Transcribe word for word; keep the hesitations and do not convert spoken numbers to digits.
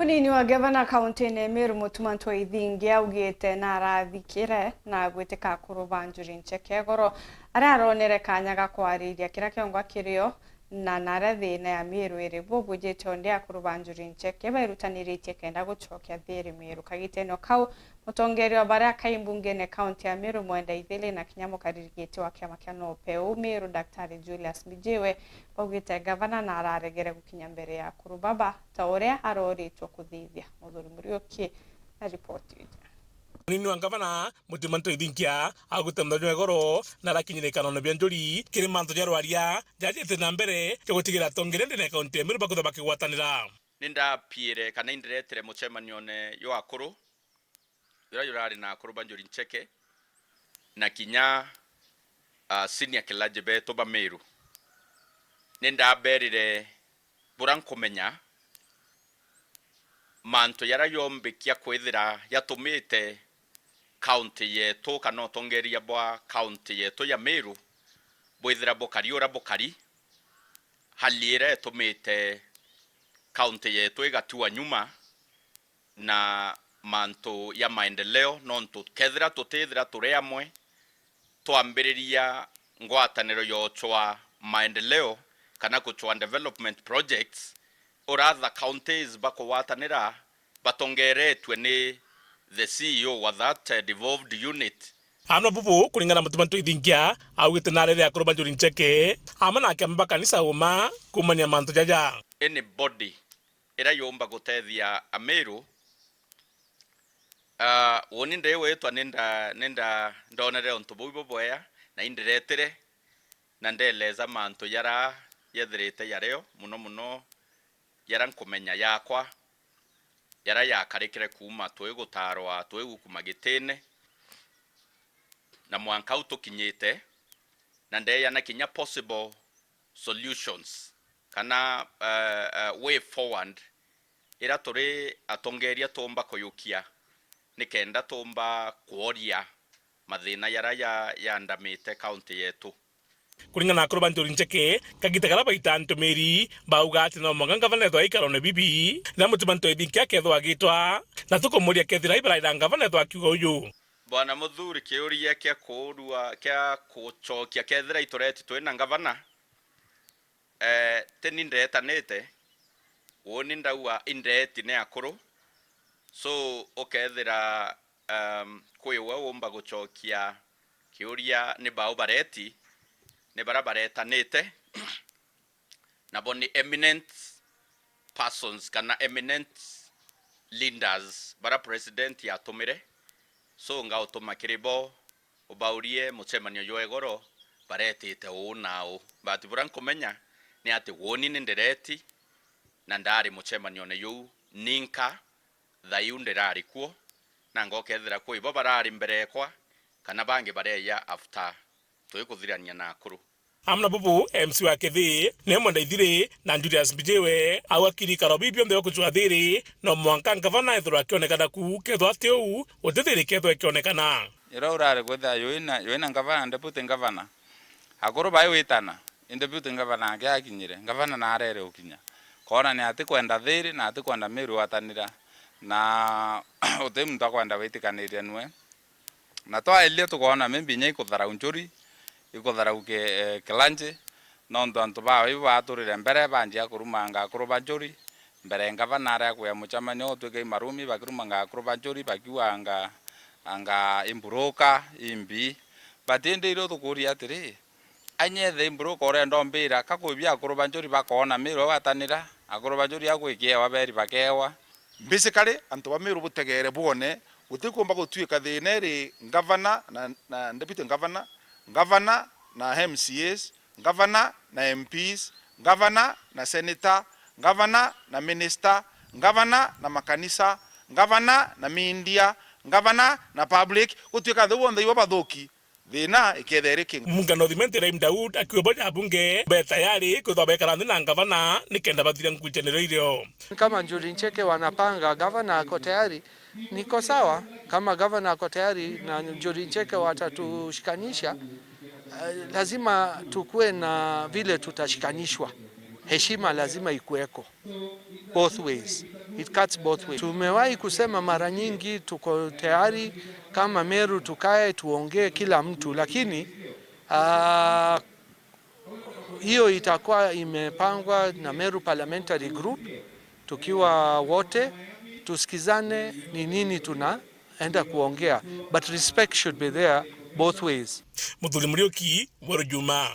Munini wa gavana kaunti-ini ya Meru, Mutuma Ntwethingia, augite na arathikire na gwitika akuru ba Njuri Ncheke igoro, aria aronere kanya ga kwariria kiria kiongwa kirio na naria thina ya Meru iri. Bubujite undi akuru ba Njuri Ncheke bairutaniritie kenda gucokia thiri Meru. Kagitene o kau, mutongeria wa baria akai mbungene kaunti ya Meru, Mwenda Ithili, na kinya mukariri giti wa kiama kia NOPEU Meru, Daktari Julius Mbijiwe, baugite gavana na araregere gukinya mbere ya akuru baba ta uria aroritwe kuthithia. Muthuri Muriuki na ripoti iji. Munini wa ngavana, Mutuma Ntwethingia, augite muthenya wa igoro na arakinyire ikanone bia Njuri kiri mantu ja rwaria jajite na mbere ja gutigira atongeria ndene ya kaunti ya Meru bakwithirwa bakigwatanira. Ni ndapiire kana indiretire mucemanione jwa akuru, juria jurari na akuru ba Njuri Ncheke, na kinya, ah, senior clergy betu ba Meru. Ni ndaberire buria nkumenya, mantu jaria jombikia kwithira jatumite kaunti yetu kana utongeria bwa kaunti yetu ya Meru bwithira bukari uria bukari, hali iria itumite kaunti yetu igatua nyuma na mantu ya maendeleo, nontu kethira tutithira turi amwe twambiriria ngwataniro ya ucwa maendeleo kana kucwa development projects, or other counties bakugwatanira batongeretue ni the C E O wa that, eh, devolved unit. Amwe bubu, kuringana na Mutuma Ntwethingia, augite na arere akuru ba Njuri Ncheke, amwe na akiama ba kanisa uma, kumania mantu jaja. Anybody iria yumba gutethia Ameru, ah, uuni ndi witwa ni nda-, ni nda-, ndonere untu buu bubwea, na indiretire, na ndeleza mantu jaria yethirite jario, muno muno jaria nkumenya jakwa, jaria jakarikire kuuma twigutaarwa twigukuma gitine, na mwanka au tukinyite, na ndeejana kinya possible solutions kana, eh, eh, way forward iria turi atongeria tuumba kuyukia nikenda tuumba kworia mathina jaria ja-, jaandamite kaunti yetu. Kuringana na akuru ba Njuri Ncheke, kagita karia baita ntumiri, bauga ati no mwanka ngavana ethwa aikarone bibi, riria Mutuma Ntwethingia akethwa agitwa, na tukumuria kethira ibaraira ngavana ethwa akiuga uju. Bwana Muthuri, kiuria kia kuurua, kia kucokia, kethira itureti twina ngavana, eh, ti ni ndetanite, uuni ndauga indeti ni akuru. So, ukethira, um, kwi we uumba gucokia kiuria ni bau bareti, ni baria baretanite, nabo ni eminent persons kana eminent leaders baria president yatumire. So, ngautuma kiri bo, ubaurie mucemanio jwa igoro baretite uu na uu. But buria nkumenya ni ati uuni ni ndireti, na ndari mucemanione juu ninka, thaiu ndirari kuo, na ngokethira kwi bo barari mbere ekwa, kana bangi bareeja after twikuthirania na akuru. Amwe na bubu, M C wa Kithii, ni Mwenda Ithiri na Julius Mbijiwe, au akiri ikaro biu bionthe bia kucwa thiri, no mwanka ngavana ethirwa akionekana ku, kethwa ati uu, guti thiri kethwa ikionekana. Iria urari kwithira yui na, yui na ngavana na deputy ngavana, akuru bai witana, i deputy ngavana ake akinyire, ngavana na arere ukinya. Koonania atikwenda thiri na atikwenda Meru gwatanira, na uti muntu akwenda witikaniria nwe. Na twaelia tukoona maybe inya ikutharau Njuri, ikutharau ki-, eh, Kilanji, nontu antu bawe ibo baaturire mbere, banjia kurumanga akuru ba Njuri, mbere ngavana aria akwia mucemanio, utwike i marumi, bakirumanga akuru ba Njuri, bakiuga anga, anga imburuka, imbi. But indi irio tukuuria atiri, Anyethe imburuka urenda umbira, ka kwi bia akuru ba Njuri bakoona Meru agwatanira, akuru ba Njuri agwikiewa beri bakeewa. Basically, antu ba Meru butegeere bwone, gutikumba gutuika thiina iri ngavana na, na deputy ngavana, ngavana na M C As, ngavana na M Ps, ngavana na senator, ngavana na minister, ngavana na makanisa, ngavana na media, ngavana na public, gutuika antu bonthe ibo bathuki. Thina ikethia iri ki? Mbunge North Imenti Rahim Daud akiuga bo ja abunge be tayari kwithwa bekara nthi na ngavana nikenda bathiria ngucaniro irio. Kama Njuri Ncheke wanapanga, gavana ako tayari, niko sawa. Kama gavana ako tayari na Njuri Ncheke watatushikanisha, eh, lazima tukue na vile tutashikanishwa. Heshima lazima ikuweko both ways. It cuts both ways. Tumewahi kusema mara nyingi tuko tayari kama Meru tukae tuongee kila mtu, lakini ah, hiyo itakuwa imepangwa na Meru Parliamentary Group tukiwa wote tusikizane ni nini tunaenda kuongea, but respect should be there both ways. Muthuri Muriuki, Weru Juma.